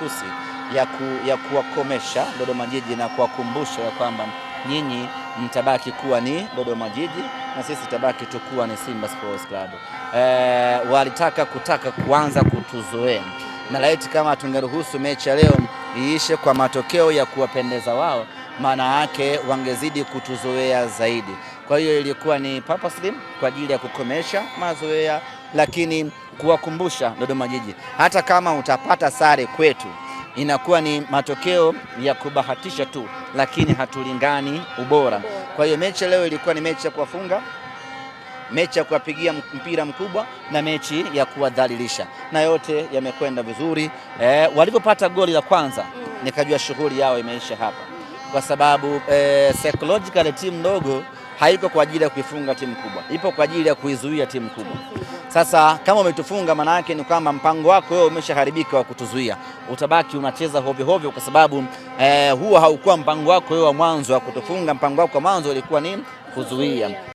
Mahususi ya kuwakomesha Dodoma Jiji na kuwakumbusha ya kwamba nyinyi mtabaki kuwa ni Dodoma Jiji na sisi tabaki tu kuwa ni Simba Sports Club. Walitaka kutaka kuanza kutuzoea, na laiti kama tungeruhusu mechi ya leo iishe kwa matokeo ya kuwapendeza wao, maana yake wangezidi kutuzoea zaidi. Kwa hiyo ilikuwa ni purposely kwa ajili ya kukomesha mazoea, lakini kuwakumbusha Dodoma Jiji, hata kama utapata sare kwetu inakuwa ni matokeo ya kubahatisha tu, lakini hatulingani ubora. Kwa hiyo mechi leo ilikuwa ni mechi ya kuwafunga, mechi ya kuwapigia mpira mkubwa na mechi ya kuwadhalilisha, na yote yamekwenda vizuri. Walipopata goli la kwanza nikajua shughuli yao imeisha hapa, kwa sababu psychologically timu ndogo haiko kwa ajili ya kuifunga timu kubwa, ipo kwa ajili ya kuizuia timu kubwa. Sasa kama umetufunga, maana yake ni kwamba mpango wako wewe umeshaharibika wa kutuzuia, utabaki unacheza hovyo hovyo, kwa sababu huo haukuwa mpango wako wewe wa mwanzo wa kutufunga. Mpango wako wa mwanzo ulikuwa ni kuzuia.